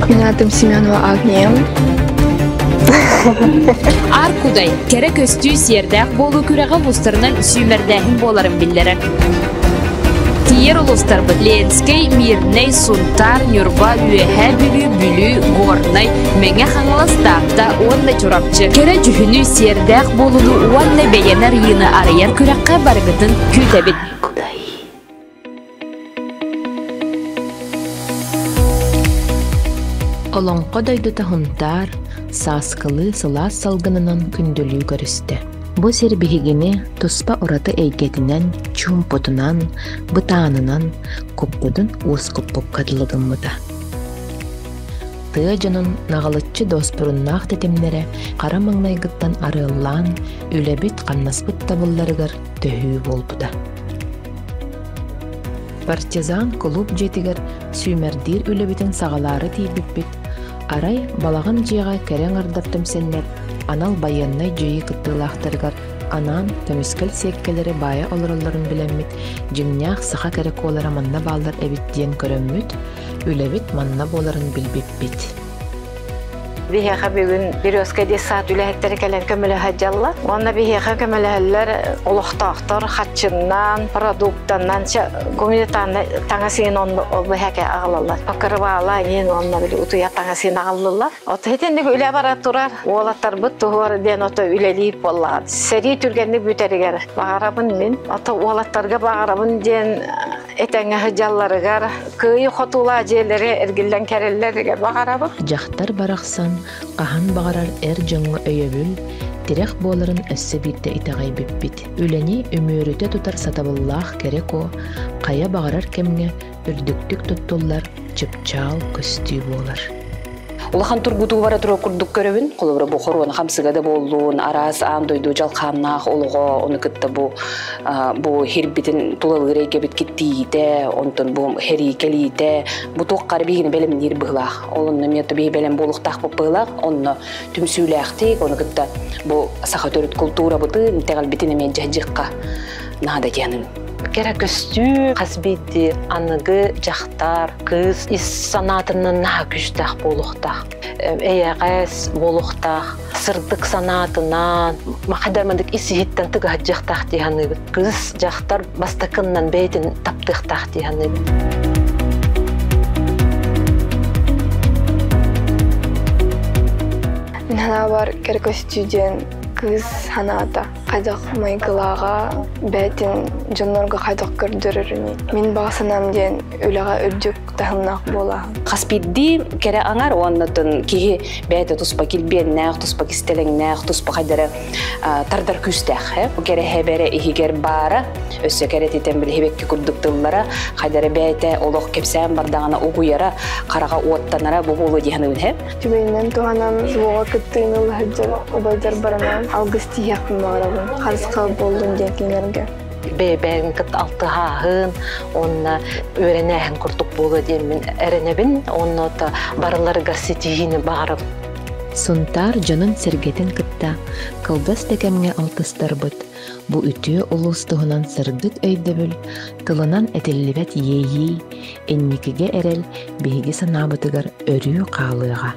Мин аатым Семенова Агния. Аар Кудай кэрэ көстүү сиэрдээх буолуу күрэҕэ улуустарынан сүүмэрдээһин буоларын биллэрэр. Тиийэр улуустарбыт Ленскэй, Мирнэй, Сунтаар, Ньурба, Үөһээ Бүлүү, Бүлүү, Горнай, Мэҥэ Хаҥалас, Таатта уонна Чурапчы. Кэрэ дьүһүнү, сиэрдээх буолууну уонна бэйэни арыйыыны арыйар күрэххэ барыгытын күүтэбит. Олоҥхо дойдута Һунтаар сааскылыы сылаас салгынынан күндүлүү көрүстэ. Бу сир биһигини туспа ураты эйгэтинэн, чуумпутунан, бытаанынан куппутун уоскуппукка дылы гыммыта. Тыа дьонун наҕылыччы дуоспуруннаах тэтимнэрэ хара маҥнайгыттан арыаллаан, үлэбит-хамнаспыт табылларыгар төһүү буолбута. Партизан кулууп дьиэтигэр сүүмэрдиир үлэбитин саҕалаары тиийбиппит, арай балаҕан дьиэҕэ кэрэ аҥардар түмсэннэр анал байыаннай дьайыы кыттыылаахтарыгар анаан көмүскэл сиэккэлэри баайа олороллорун билэммит, дьиҥнээх саха кэрэ куолара манна бааллар эбит диэн көрөммүт, үлэбит манна буоларын билбиппит. Биһиэхэ бүгүн Березка детсад үлэһиттэрэ кэлэн көмөлөһө дьалла. Уонна биһиэхэ көмөлөһөллөр олохтоохтор хаччыннан, продуктанан, гуманитарный таҥас иин онно ол быһаке аҕалаллар. Покрывала иин онно били утуйа таҥас иин аҕаллылар. Ото итинник үлэ бара турар. Уолаттарбыт туһугар диэн ото үлэлиир буоллаҕа. Сэрии түргэнник бүтэригэр баҕарабын мин. Ото уолаттарга баҕарабын диэн этэҥҥэ сылдьалларыгар кыайыы хотуулаах дьиэлэри эргиллэн кэрэллэригэр баҕарабын. Дьахтар барахсан хаһан баҕарар эр дьоҥҥо өйөбүл, тирэх буоларын өссө биирдэ итэҕэйбиппит. Үлэни үмүөрүтэ тутар сатабыллаах кэрэ куо хайа баҕарар кэмҥэ үрдүктүк туттуллар чыпчаал көстүү буолар. Улахан тургутуу бара турар курдук көрөбүн. Холобура бу хоруона хамсыга да буоллун, араас аан дойду дьалхааннаах олоҕо, ону кытта бу бу хирбитин тулалыыр эйгэбит киттиитэ, онтон бу хэрии кэлиитэ, бу туоххары биһигини бэлэмниир быһылаах. Ол онно эмиэ биһи бэлэм буолуохтаахпыт быһылаах. Онно түмсүүлээхтик, ону кытта бу саха төрүт култуурабытын, итэҕэлбитин эмиэ дьаһдьыахха наада диэн Кэрэ көстүү хас биирдии аныгы дьахтар, кыыс ис санаатынан наһаа күүстээх буолуохтаах. Эйэҕэс буолуохтаах, сырдык санаатынан, махадармандык ис иһиттэн тыгаһадьыахтаах дии саныыбыт. Кыыс дьахтар бастакыннан бэйэтин таптыахтаах дии саныыбыт. Мин санаабар кэрэ көстүү диэн кыыс санаата. Хайдах майгылааҕа бэйэтин дьоннорго хайдах көрдөрөрүнүй? Мин баҕа санаам диэн үлэҕэ үрдүк таһымнаах буолааһын. Хас биирдии кэрэ аҥар уоннатын киһи бэйэтэ туспа килбиэннээх, туспа кистэлэҥнээх, туспа хайдары тардар күүстээх. Бу кэрэ хэбэрэ иһигэр баара, өссө кэрэтитэн билиһибэкки курдук тыллара, хайдары бэйэтэ олох кэпсээн бардаҕына угуйара, хараҕа уоттанара бу буолуо диэхин һэ. Түгэнинэн туһанан суоҕа кыттыыны ыла сылдьар убайдар баранан алгыс тииһиэхпин баҕарабын. Харысхал буоллун диэн кинилэргэ. Бэйэ-бэйэҥ кытта алтыһааһын уонна үөрэнээһин курдук буолуо диэммин эрэнэбин. Уонна барыларыгар ситиһиини баҕарабын. Сунтаар дьонун-сэргэтин кытта кылгас да кэмҥэ алтыстарбыт, бу үтүө улуус туһунан сырдык өйдөбүл, тылынан этиллибэт иэйии, инникигэ эрэл биһиги санаабытыгар өрүү хаалыаҕа.